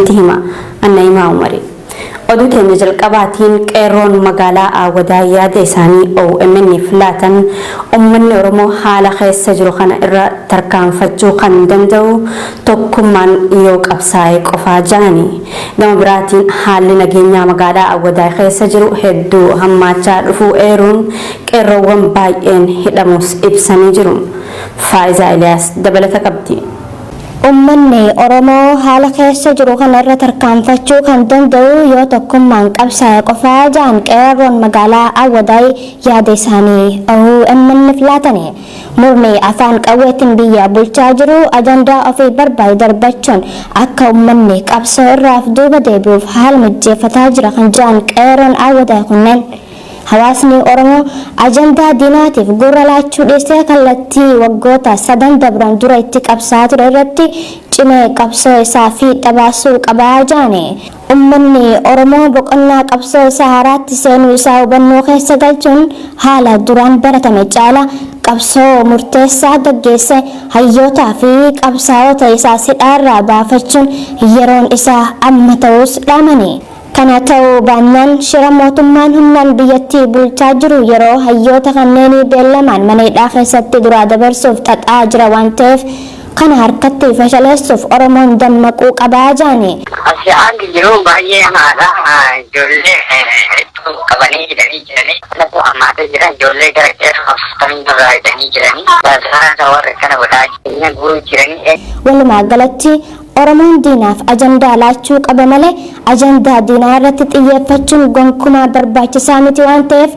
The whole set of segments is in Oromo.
Itti hima Anna'imaa Umarii. Oduu teenya jalqabaatiin qeerroon magaalaa Aawadaa yaada isaanii OMN'f laatan ummanni Oromoo haala keessa jiru kana irra tarkaanfachuu kan danda'u tokkummaan yoo qabsaa'e qofaa ja'ani. Gama biraatiin haalli nageenyaa magaalaa Awwadaay keessa jiru hedduu hammaachaa dhufuu eeruun qeerroowwan baay'een hidhamuus ibsanii jiru. Faa'izaa Iliyaas dabalata qabdi. Ummanni Oromoo haala keessa jiru kana irra tarkaanfachuu kan danda'u yoo tokkummaan qabsaa'e qofaa ja'an qeerroon magaalaa Awwadaay yaada isaanii OMN'f laatani. Murni afaan qawweetiin biyya bulchaa jiru ajandaa ofii barbaade darbachuun akka ummanni qabsoo irraa of duuba deebi'uuf haala mijjeeffataa jira kan ja'an qeerroon Awwadaay kunneen, Hawaasni Oromoo ajandaa diinaatiif gurra laachuu dhiisee kallattii waggoota sadan dabran dura itti qabsaa'aa ture irratti cimee qabsoo isaa fiixa baasuu qaba ja'ani. Ummanni Oromoo boqonnaa qabsoo isaa haaraatti seenuu isaa hubannoo keessa galchuun haala duraan baratame caala qabsoo murteessaa gaggeesse hayyootaa fi qabsaa'ota isaas hidhaarraa baafachuun yeroon isaa amma ta'uus dhaamani. Kana ta'uu baannaan shira mootummaan humnaan biyyattii bulchaa jiru yeroo hayyoota kanneenii beellamaan mana hidhaa keessatti duraa dabarsuuf xaxaa jira waan ta'eef kana harkatti fashaleessuuf Oromoon dammaquu qaba ja'ani. Asi haalli jiru baay'ee hamaadha. Ijoollee hedduu qabanii hidhanii jiranii. Kanatu hammaatee jira. Ijoollee gara qeerroo 40 nurraa hidhanii jiranii. Basaasa warra kana godhaa jiran guuruu jiranii. Walumaa galatti Oromoon diinaaf ajandaa laachuu qaba malee ajandaa diinaa irratti xiyyeeffachuun gonkumaa barbaachisaa miti waan ta'eef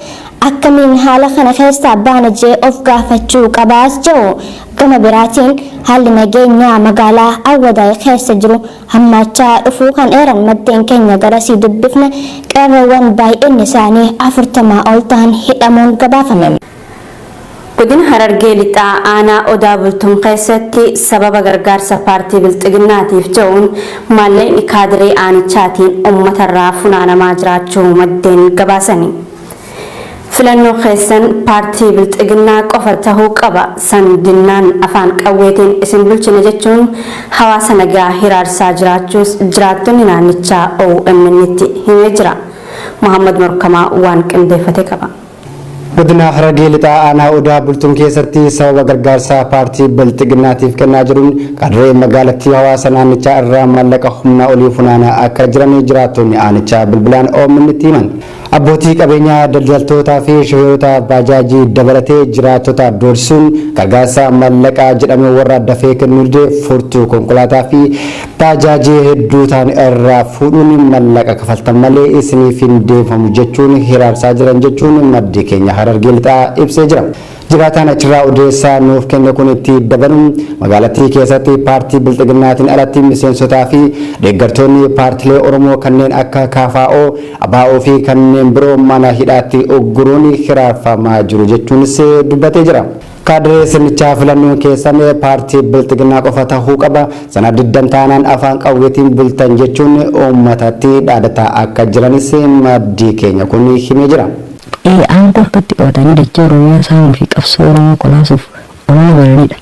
akkamiin haala kana keessaa baana je'ee of gaafachuu qabaas je'u. Gama biraatiin haalli nageenyaa magaalaa Awwadaay keessa jiru hammaachaa dhufuu kan eeran maddeen keenya garasii dubbifne qeerroowwan baay'inni isaanii 40 ol tahan hidhamuun gabaafame. Godina Harargee Lixaa Aanaa Odaa Bultum keessatti sababa gargaarsa paartii Bilxiginnaatiif jedhuun maallaqni kaadiree aanichaatiin uummatarraa funaanamaa jiraachuu maddeen gabaasani. Filannoo keessan paartii Bilxiginnaa qofa tahuu qaba, san dinnaan afaan qawweetiin isin bulchina jechuun hawaasa nagaa hiraarsaa jiraachuus jiraattonni naannichaa OMN'tti himee jira. Mohammad Morkamaa waan qindeeffate qaba. Godina Harargee Lixaa Aanaa Odaa Bultum keessatti sababa gargaarsa paartii Bilxiginnaatiif kennaa jiruun kadiree magaalattii hawaasa naannichaa irraa maallaqa humnaa olii funaanaa akka jiran jiraattonni aanichaa bilbilaan OMN'tti himan. Abbootii qabeenyaa, daldaltootaa fi shofeerota baajaajii dabalatee jiraattota doorsisuun gargaarsa maallaqaa jedhame warra dafee kennuu dide furtuu konkolaataa fi baajaajii hedduu ta'an irraa fuudhuun mallaqa kafaltan malee isiniif hin deebifamu jechuun hiraarsaa jiran jechuun maddi keenya Harargee Lixaa ibsee jira. Jiraataan achirraa odeessaa nuuf kenne kun itti dabaluun magaalattii keessatti paartii Bilxiginnaatiin alatti miseensotaa fi deeggartoonni paartilee Oromoo kanneen akka KFO, ABO fi kanneen biroo mana hidhaatti ugguruun hiraarfamaa jiru jechuunis dubbatee jira. Kaadiree sirnichaa filannoon keessan paartii Bilxiginnaa qofa tahuu qaba, sana diddan taanaan afaan qawweetiin bultan jechuun uummatatti dhaadataa akka jiranis maddi keenya kun himee jira. Aangoo harkatti qabatanii dachee Oromiyaa saamuu fi qabsoo Oromoo kolaasuuf olola bananiidha.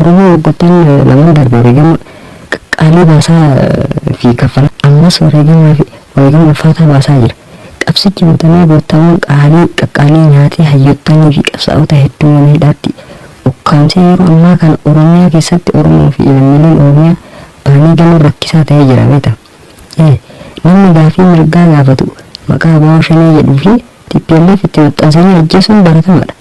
Oromoo waggoottan lamaan darbe wareegama qaqqaalii baasaa fi kaffalaa ammas wareegamaa fi wareegama ulfaataa baasaa jira. Qabsichi butamee goottawan qaalii qaqqaalii nyaatee hayyottanii fi qabsaa'ota hedduu mana hidhaatti ukkaamsee yeroo ammaa kana Oromiyaa keessatti Oromoo fi lammiileen Oromiyaa bahanii galuun rakkisaa ta'ee jira beekta. Namni gaafii mirgaa gaafatu maqaa ABO Shanee jedhuu fi tplf itti maxxansanii ajjeesuun baratamaadha.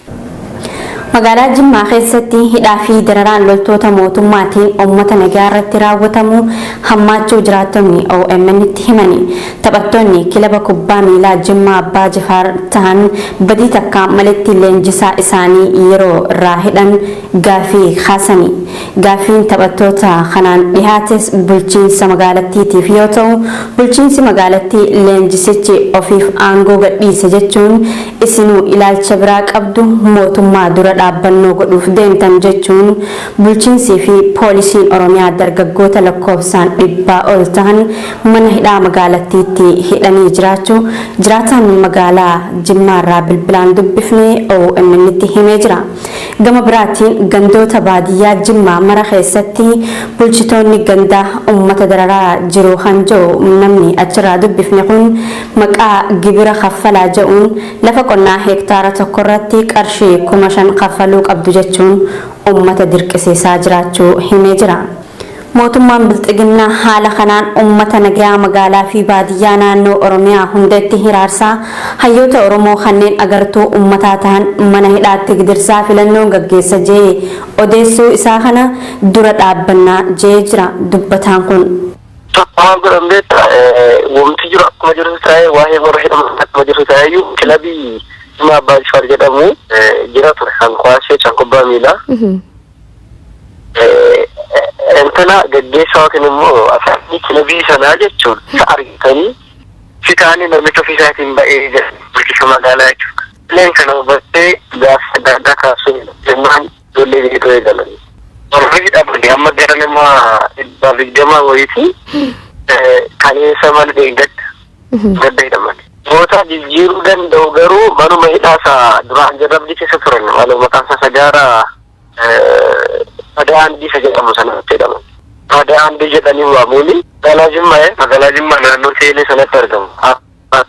Magaalaa Jimmaa keessatti hidhaa fi dararaan loltoota mootummaatiin uummata nagaa irratti raawwatamu hammaachuu jiraattonni OMN'tti himani. Taphattoonni kilaba kubbaa miilaa Jimmaa Abbaa Jifaar tahan badii takka maletti leenjisaa isaanii yeroo irraa hidhan gaafii kaasani. Gaafiin taphattoota kanaan dhihaates bulchiinsa magaalattiitiif yoo ta'u, bulchiinsi magaalattii leenjisichi ofiif aangoo gadhiise jechuun isinuu ilaalcha biraa qabdu mootummaa dura dhaabbannoo godhuuf deemtan jechuun bulchiinsii fi poolisiin Oromiyaa dargaggoota lakkoofsaan dhibbaa ol tahan mana hidhaa magaalattiitti hidhanii jiraachuu jiraataan magaalaa Jimmaarraa bilbilaan dubbifne OMN'tti himee jira. Gama biraatiin gandoota baadiyyaa Jimmaa mara keessatti bulchitoonni gandaa uummata dararaa jiru kan jiru namni achirraa dubbifne kun maqaa gibira kaffalaa jedhuun lafa qonnaa hektaara tokko irratti qarshii 5,000 kaffaluu qabdu jechuun uummata dirqisiisaa jiraachuu himee jira. Mootummaan Bilxiginnaa haala kanaan uummata nagayaa magaalaa fi baadiyyaa naannoo Oromiyaa hundatti hiraarsaa, hayyoota Oromoo kanneen agartuu uummataa ta'an mana hidhaatti gidirsaa filannoon gaggeessa jee odeessuu isaa kana dura dhaabbannaa jee jira dubbataan kun. Tokko maal godhan beektaa? Wanti jiru akkuma jiru ta'ee, waa'ee warra hidhaman akkuma jiru ta'ee iyyuu, kilabii Jimmaa Abbaa Jifaar jedhamu jira ture, kan kuwaasii, kan kubbaa miilaa. Intala gaggeessaa yookiin immoo afaanii kilabii sanaa jechuun isa argatanii si kaanii namicha ofii isaatiin ba'ee jira bulchiinsa magaalaa jechuudha. Illeen kana hubattee gaafa adda addaa kaasuu jennaan ijoollee biyyattuu eegalan. Warri hidhamanii amma gara nama 120 wayiiti, kaleessa mana deeggadda gadda hidhaman. Moota jijjiiruu danda'u garuu manuma hidhaasa duraan jarrabdii keessa turan, manuma maqaan isaa Sagaara Fadaa Andii isa jedhamu sanatti jedhaman. Fadaa Andii jedhanii waamuuni. Magaalaa Jimmaa, magaalaa Jimmaa naannoo Teelee sanatti argamu.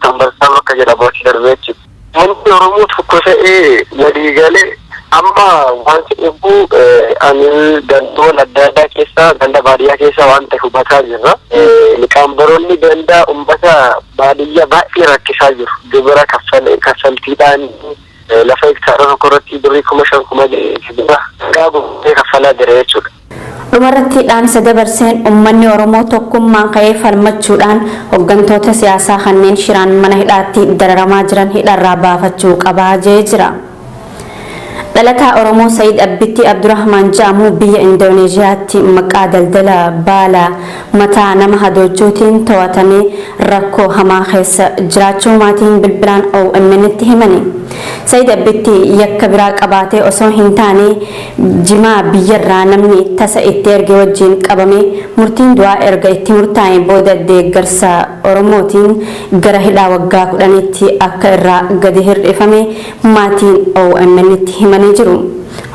Tambarsaa bakka jedhamu achi darbee jechuudha. Wanti Oromoo tokko ta'ee walii galee amma wanti dhibbu, ani gandoon adda addaa keessa, ganda baadiyyaa keessa waan ta'e hubataa jirra. Liqaambaroonni ganda uummata baadiyyaa baay'ee rakkisaa jiru. Gibira kaffaltiidhaan lafa hektaara tokko irratti birrii 5,000, 6,000 gibira guutee kaffalaa jira jechuudha. Dhumarratti dhaamsa dabarseen uummanni Oromoo tokkummaan ka'ee falmachuudhaan hooggantoota siyaasaa kanneen shiraan mana hidhaatti dararamaa jiran hidharraa baafachuu qabaa jee jira. Dhalataa Oromoo Sayid Abbitti Abdurrahmaan jedhamu biyya Indooneeziyaatti maqaa daldala baala mataa nama hadoochuutiin to'atamee rakkoo hamaa keessa jiraachuu maatiin bilbilaan OMN'tti himani. Sayid Abbitti yakka biraa qabaatee osoo hin taane jimaa biyyarraa namni tasa itti erge wajjin qabame murtiin du'aa erga itti murtaa'e booda deeggarsa Oromootiin gara hidhaa waggaa 10tti akka irraa gadi hir'ifame maatiin OMN'tti himanii jiru.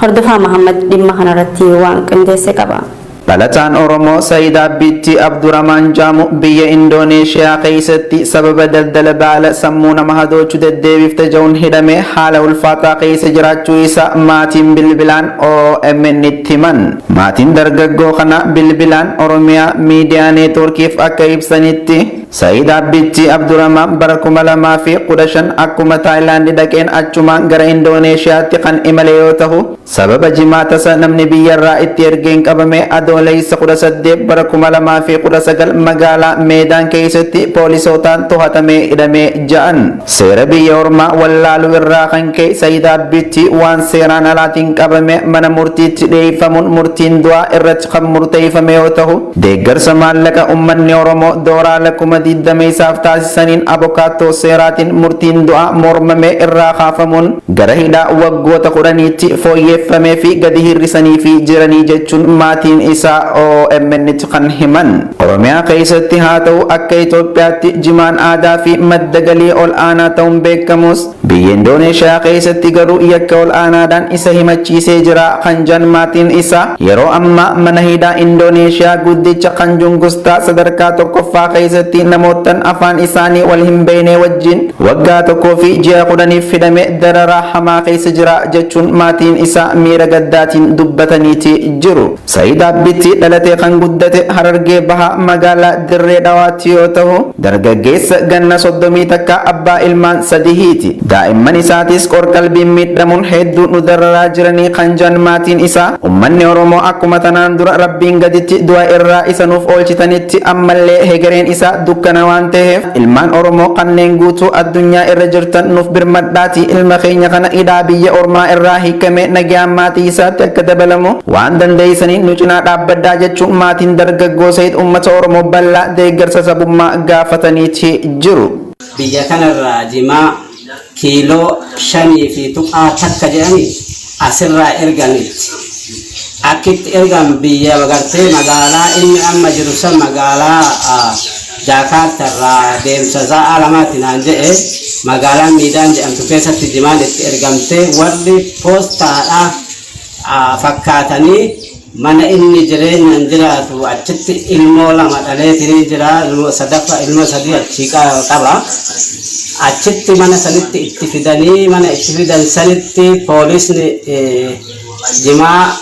Hordofaa Mahammad dhimma kanarratti waan qindeesse qaba. Dhalataan Oromoo Sayid Abbitti Abdurrahman Jaamu biyya Indooneeshiyaa keessatti sababa daldala baala sammuu nama hadoochu deddeebifte jedhuun hidhame haala ulfaataa keessa jiraachuu isaa maatiin bilbilaan OMN itti himan. Maatiin dargaggoo kana bilbilaan Oromiyaa Miidiyaa Neetwoorkiif akka ibsanitti, Sayid Abbitti Abdurrahman bara 2015 akkuma Taayilaand dhaqeen achumaan gara Indooneeshiyaatti kan imale yoo ta'u, sababa jimaa tasa namni biyyarraa itti ergeen qabame Adoolessa 18 bara 2019 magaalaa Meedaan keessatti poolisootaan to'atamee hidhamee ja'an. Seera biyya ormaa wallaaluu irraa kan ka'e Sayid Abbitti waan seeraan alaatiin qabame mana murtiitti dhiyeeffamuun murtiin du'aa irratti kan murteeffame yoo ta'u, deeggarsa maallaqa uummanni Oromoo doolaara 20,000 isaaf taasisaniin abokaattoo seeraatiin murtiin du'aa mormame irraa kaafamuun gara hidhaa waggoota 10tti fooyyeffamee fi gadi hir'isanii fi jiranii jechuun maatiin isaa OMN kan himan. Oromiyaa keessatti haa ta'u akka Itoophiyaatti jimaan aadaa fi madda galii ol aanaa ta'uun beekamus, biyya Indooneeshiyaa keessatti garuu yakka ol aanaadhaan isa himachiisee jira kan jan maatiin isaa, yeroo ammaa mana hidhaa Indooneeshiyaa guddicha kan Jungustaa sadarkaa tokkoffaa keessatti namootan afaan isaanii wal hin beekne wajjin waggaa 1 fi ji'a 10f hidhame dararaa hamaa keessa jira jechuun maatiin isaa miira gaddaatiin dubbataniiti jiru. Sayid Abbitti dhalatee kan guddate Harargee Bahaa magaalaa Dirree Dhawaatti yoo ta'u, dargaggeessa ganna 31, abbaa ilmaan sadihiiti. Daa'imman isaatis qorqalbiin miidhamuun hedduu nu dararaa jiranii kan jan maatiin isaa, uummanni Oromoo akkuma tanaan dura Rabbiin gaditti du'a irraa isa nuuf oolchitanitti ammallee hegereen isaa dukkana waan ta'eef, ilmaan Oromoo kanneen guutuu addunyaa irra jirtan nuuf birmadhaati ilma keenya kana hidhaa biyya ormaa irraa hiikame nagaan maatii isaatti akka dabalamu waan dandeessaniin nu cinaa dhaabbadhaa jechuun maatiin dargaggoo Sayid uummata Oromoo bal'aa deeggarsa sabummaa gaafataniiti jiru. Biyya kanarraa jimaa kiiloo 5.1 jedhanii Asirraa erganitti. Akkitti ergan biyya gartee magaalaa inni amma jiru san, magaalaa Jaakaartarraa deemsa sa'a 2ti naan jedhe, magaalaa Miidaan jedhamtu keessatti jimaan itti ergamtee, warri poostaadha fakkaatanii mana inni jireenyaan jiraatu achitti ilmoo lama dhaleetiin jira, ilmoo sadaffa, ilmoo sadii achii qaba. Achitti mana sanitti itti fidanii, mana itti fidan sanitti poolisni jimaa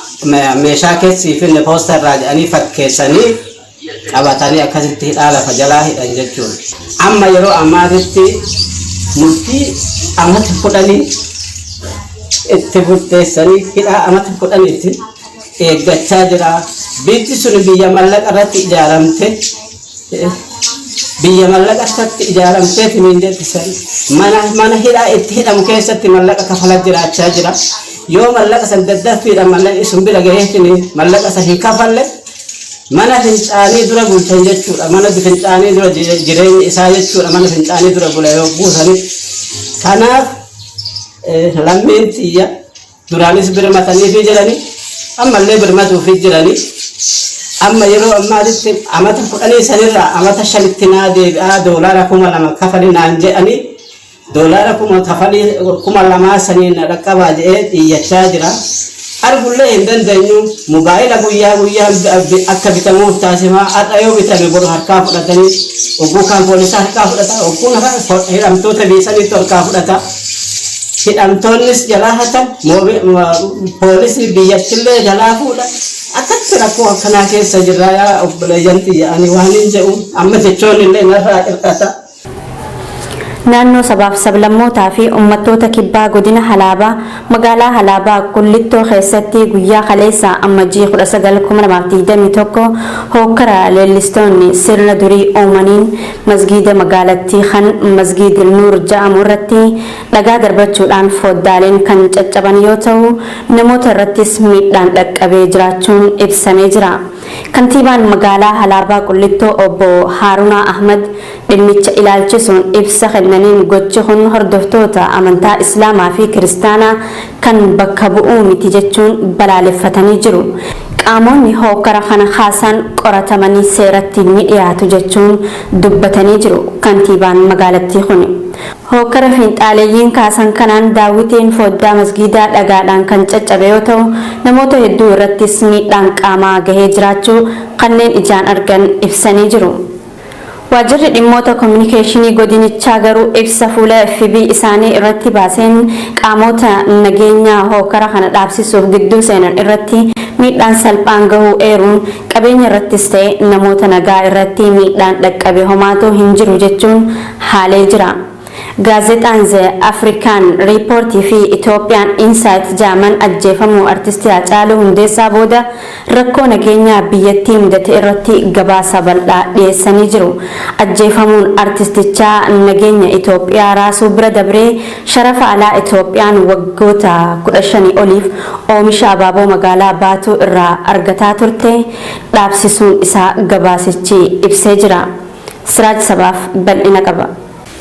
meeshaa keessii finne poosta irraa jedhanii fakkeessanii qabatanii akkasitti hidhaa lafa jalaa hidhan jechuudha. Amma yeroo ammaatitti murtii amata 10 itti murteessanii hidhaa amata 10tti eeggachaa jira. Biyyi sun biyya mallaqa irratti ijaaramte, biyya mallaqa irratti ijaaramteeti miindeetti san mana hidhaa itti hidhamu keessatti mallaqa kafala jiraachaa jira. Yoo mallaqa san daddaffiidhaan mallaqni sun bira gaheetiin mallaqa san hin kafalle, mana fincaanii dura bulchan jechuudha. Mana fincaanii dura jireenyi isaa jechuudha. Mana fincaanii dura bula yoo buusanitti. Kanaaf lammiin tiyya duraanis birmataniifi jiranii, ammallee birmatuufi jiranii. Amma yeroo ammaatitti amata 10 sanirraa amata 5tti naa deebi'aa, doolaara 2000 kafali naan jedhanii, doolaara kuma kafalii 2000 sanii na dhaqqabaa jedhee dhiyyachaa jira. Argullee hin dandeenyu. Mobaayila guyyaa guyyaan akka bitamuuf taasifamaa. Har'a yoo bitame boru harkaa fudhatanii, ogguu kaan poolisaa harkaa fudhata, ogguun hidhamtoota biisaniitu harkaa fudhata. Hidhamtoonnis jalaa hatan, poolisii biyyattillee jalaa fuudha. Akkatti rakkoo akkanaa keessa jirra, yaa obboleeyyan tiyya. Ani waan hin jedhu, amma jechoonni illee narraa hir'ata. Naannoo sabaaf sablammootaa fi uummattoota Kibbaa, godina Halaabaa, magaalaa Halaabaa Qullittoo keessatti guyyaa kaleessa Ammajjii 19,2021 hookkara leellistoonni sirna durii uumaniin masgiida magaalattii kan Masgiid Nuur jedhamu irratti dhagaa darbachuudhaan foddaaleen kan caccaban yoo ta'u, namoota irrattis miidhaan dhaqqabee jiraachuun ibsamee jira. Kantiibaan magaalaa Halaabaa Qullittoo obbo Haarunaa Ahmad dhimmicha ilaalchisuun ibsa kennaniin, gochi kun hordoftoota amantaa Islaamaa fi Kiristaanaa kan bakka bu'uu miti jechuun balaaleffatanii jiru. Qaamonni hookkara kana kaasan qoratamanii seeratti ni dhiyaatu jechuun dubbatanii jiru kantiibaan magaalattii kun. Hookkara fiinxaaleeyyiin kaasan kanaan daawwitiin foddaa masgiidaa dhagaadhaan kan caccabe yoo ta'u, namoota hedduu irrattis miidhaan qaamaa gahee jiraachuu kanneen ijaan argan ibsanii jiru. Waajjirri dhimmoota kominikeeshinii godinichaa garuu ibsa fuula FB isaanii irratti baaseen, qaamota nageenyaa hookara kana dhaabsisuuf gidduu seenan irratti miidhaan salphaan gahuu eeruun, qabeenya irrattis ta'e namoota nagaa irratti miidhaan dhaqqabe homaatu hin jiru jechuun haalee jira. Gaazexaan The African Report fi Ethiopian Insight jaaman ajjeefamuu artistii Haacaaluu Hundeessaa booda rakkoo nageenyaa biyyattii mudate irratti gabaasa bal'aa dhiyeessanii jiru. Ajjeefamuun artistichaa nageenya Itoophiyaa raasuu bira dabree sharafa alaa Itoophiyaan waggoota 15 oliif oomisha abaaboo magaalaa Baatuu irraa argataa turte dhaabsisuun isaa gabaasichi ibsee jira. Siraaj Sabaaf bal'ina qaba.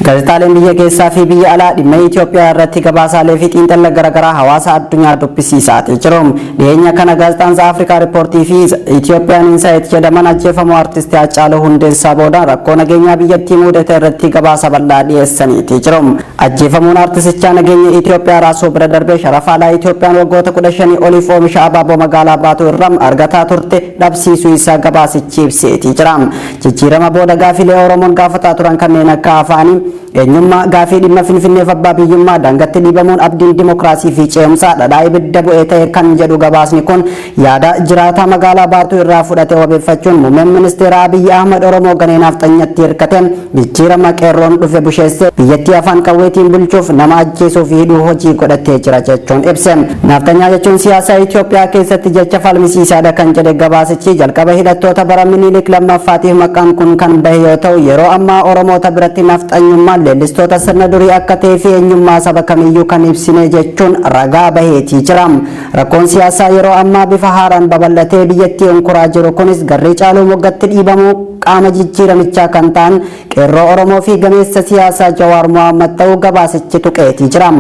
Gaazexaaleen biyya keessaa fi biyya alaa dhimma Itoophiyaa irratti gabaasaalee fi xiinxala garaagaraa hawaasa addunyaa dubbisiisaa jiru. Dhiyeenya kana gaazexaan The Africa Report fi Ethiopian Insight jedhaman ajjeefamuu artistii Haacaaluu Hundeessaa booda rakkoo nageenyaa biyyattii mudate irratti gabaasa bal'aa dhiyeessaniiti jiru. Ajjeefamuun artistichaa nageenya Itoophiyaa raasuu bira darbee sharafa alaa Itoophiyaan waggoota 15 oliif oomisha abaaboo magaalaa Baatuu irraa argataa turte dhabsiisuu isaa gabaasichi ibseetii jira. Jijjiirama booda gaafilee Oromoon gaafataa turan kanneen akka afaanii, eenyummaa, gaafii dhimma Finfinneef abbaa biyyummaa daangatti dhiibamuun abdiin dimokiraasii fi ce'umsaa dhadhaa ibidda bu'ee ta'e kan jedhu gabaasni kun, yaada jiraataa magaalaa Baatuu irraa fudhate wabeeffachuun, muummeen ministeera Abiyyi Ahmad Oromoo ganee nafxanyatti hirkate jijjiirama qeerroon dhufe busheessee biyyattii afaan qawweetiin bulchuuf nama ajjeesuu fi hidhuu hojii godhatee jira jechuun ibse. Nafxanyaa jechuun siyaasa Itoophiyaa keessatti jecha falmisiisaadha kan jedhe gabaasichi, jalqaba hidhattoota bara Minilik lammaffaatiif maqaan kun kan bahe yoo ta'u, yeroo ammaa Oromoota biratti nafxanyummaan argaman leellistoota sirna durii akka ta'ee fi eenyummaa saba kamiyyuu kan ibsine jechuun ragaa baheetii jira. Rakkoon siyaasaa yeroo ammaa bifa haaraan babal'atee biyyattii onkuraa jiru kunis garri caaluu moggatti dhiibamuu qaama jijjiiramichaa kan ta'an qeerroo Oromoo fi gameessa siyaasaa Jawaar Mohaammed ta'uu gabaasichi tuqeetii jira.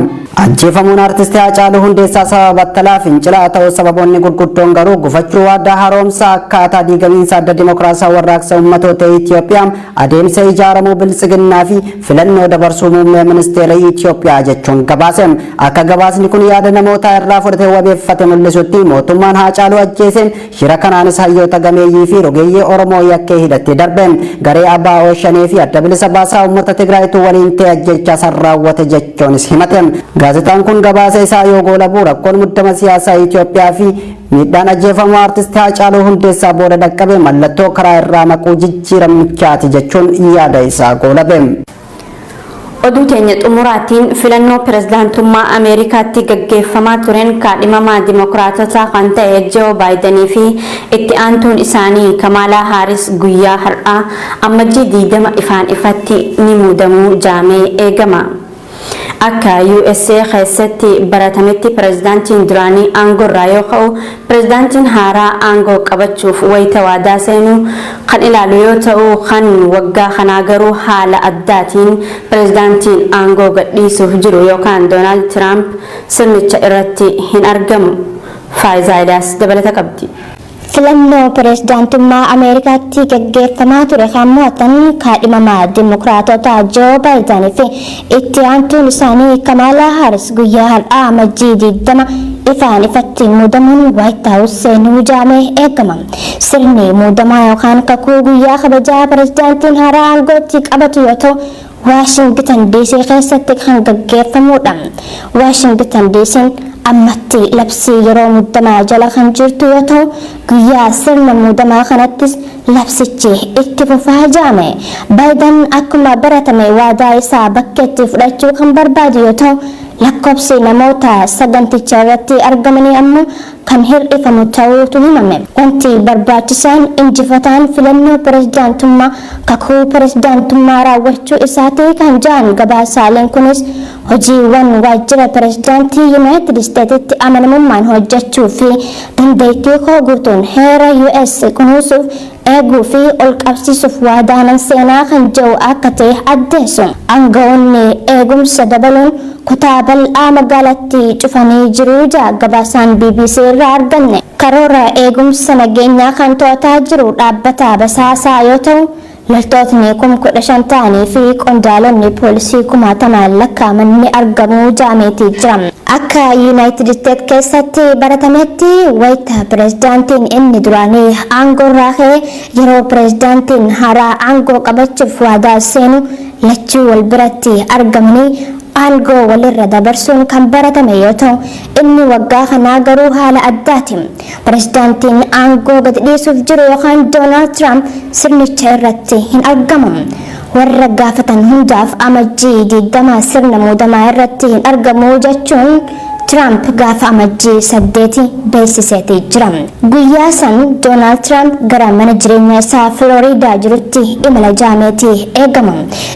Ajjeefamuun Artisti Haacaaluu Hundeessaa sababa battalaa fincilaa ta'uu, sababoonni gurguddoon garuu gufachuu waadaa haaromsaa, akkaataa diigamiinsa Adda Dimokiraasii Warraaqsa Uummattoota Itoophiyaa, adeemsa ijaaramuu Biltsiginnaa fi filannoo dabarsuu muummee ministeera Itoophiyaa jechuun gabaase. Akka gabaasni kun yaada namootaa irraa fudhatee wabeeffate mul'isutti, mootummaan Haacaaluu ajjeese shira kanaanis hayyoota gameeyyii fi rogeeyyii Oromoo yakkee hidhattee darbe. Garee ABO Shanee fi Adda Bilisa Baasaa Uummata Tigraayitu waliin ta'e ajjechaa san raawwate jechuunis himate. Gaazexaan kun gabaasa isaa yoo goolabu, rakkoon muddama siyaasaa Itoophiyaa fi miidhaan ajjeefamuu Aartist Haacaaluu Hundeessaa booda dhaqqabe mallattoo karaa irraa maquu jijjiiramichaati jechuun yaada isaa goolabe. Oduu teenya xumuraatiin, filannoo pirezidaantummaa Ameerikaatti gaggeeffamaa tureen kaadhimamaa Dimokiraatotaa kan ta'e Joo Baayidanii fi itti aantuun isaanii Kamaalaa Haaris guyyaa har'aa Ammajjii 20 ifaan ifatti ni muudamuu jaamee eegama. Akka USA keessatti baratametti, pirezidaantiin duraanii aangoo irraa yoo ka'u, pirezidaantiin haaraa aangoo qabachuuf wayita waadaa seenuu kan ilaalu yoo ta'u, kan waggaa kanaa garuu haala addaatiin pirezidaantiin aangoo gadhiisuuf jiru yookaan Doonaald Tiraamp sirnicha irratti hin argamu. Faayizaa Eliyaas dabalata qabdi. Filannoo pirezidaantummaa Ameerikaatti gaggeeffamaa ture kan mo'atan kaadhimamaa Dimokiraatota Joo Baayidanii fi itti aantuun isaanii Kamaalaa Haaris guyyaa har'aa Amajjii 20 ifaan ifatti muudamuun Waayit Haawus seenuu jaamee eegama. Sirni muudamaa yookaan kakuu guyyaa kabajaa pirezidaantiin haaraa aangootti qabatu yoo ta'u, Waashingitan DC keessatti kan gaggeeffamudha. Waashingitan DC'n ammatti labsii yeroo muddamaa jala kan jirtu yoo ta'u, guyyaa sirna muudamaa kanattis labsichi itti fufaa jaame. Baayiden akkuma baratame waadaa isaa bakkeetti fudhachuu kan barbaadu yoo ta'u, lakkoofsi namoota saganticha irratti argamanii ammoo kan hir'ifamu ta'uutu himame. Wanti barbaachisaan injifataan filannoo pirezidaantummaa kakuu pirezidaantummaa raawwachuu isaatii kan jedhan gabaasaaleen kunis, hojiiwwan waajjira pirezidaantii Yuunaayitid Isteetitti amanamummaan hojjechuu fi dandeettii koo guutuun heera US kunuunsuuf, eeguu fi ol qabsiisuuf waadaanan seenaa kan jedhu akka ta'e addeessu. Aangawoonni eegumsa dabaluun kutaa bal'aa magaalattii cufanii jiru jaa gabaasaan BBC irraa arganne. Karoora eegumsa nageenyaa kan to'ataa jiru dhaabbata basaasaa yoo ta'u, loltootni 15,000 ta'anii fi qondaalonni poolisii kumaatamaan lakkaa'aman ni argamu jaameetii jira. Akka Yuunaayitid Isteet keessatti baratametti, wayita pirezidaantiin inni duraanii aangoo irraa ka'e, yeroo pirezidaantiin haaraa aangoo qabachuuf waadaa seenu lachuu wal biratti argamanii aangoo walirra dabarsuun kan baratame yoo ta'u, inni waggaa kanaa garuu haala addaati. Pirezidaantiin aangoo gadi dhiisuuf jiru yookaan Doonaald Tiraamp sirnicha irratti hin argamu. Warra gaafatan hundaaf Amajjii 20 sirna muudamaa irratti hin argamu jechuun Tiraamp gaafa Amajjii 8 beeksiseetii jira. Guyyaa san Doonaald Tiraamp gara mana jireenya isaa Filooriidaa jirutti imala jaameetii eegama.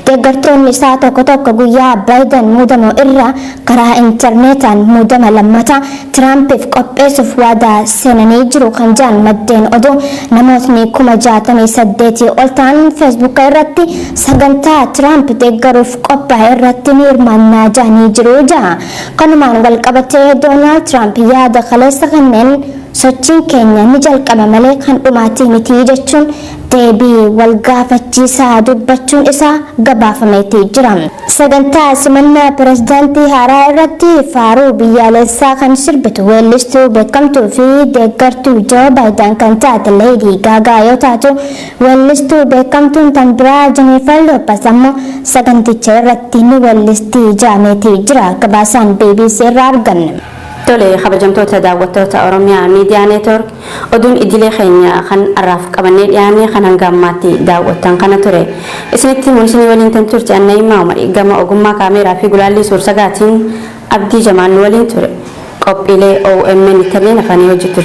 Deeggartoonni isaa tokko tokko guyyaa Baayiden muudamu irra karaa intarneetaan muudama lammataa Tiraampiif qopheessuuf waadaa seenanii jiru kan jedhan maddeen oduu, namootni 68,000 ol ta'an Feesbuuka irratti sagantaa Tiraamp deeggaruuf qophaa'e irratti ni hirmaannaa jedhanii jiru jaha. Kanumaan wal qabatee Doonaald Tiraamp yaada kaleessa kanneen "Sochiin keenya ni jalqaba malee kan dhumaatii miti" jechuun deebii wal gaafachiisaa dubbachuun isaa gabaafameetii jira. Sagantaa simannaa pirezidaantii haaraa irratti faaruu biyyaalessaa kan sirbitu weellistuu beekamtuu fi deeggartuu Joo Baayiden kan taate Leedii Gaagaa yoo taatu, weellistuu beekamtuun tan biraa Jennifer Lopez ammoo saganticha irratti ni weellistii jaameetii jira gabaasaan BBC irraa arganne. Tole, kabajamtoota daawwattoota Oromiyaa Miidiyaa Neetwork, oduun idilee keenya kan har'aaf qabannee dhiyaanne kan hanga ammaatti daawwattan kana ture. Isinitti mul'isinii waliin tan turte Anna'imaa Umar, gama ogummaa kaameeraa fi gulaallii suur-sagaatiin Abdii Jamaan nu waliin ture. Qophiilee OMN kanneen hafanii hojjetu.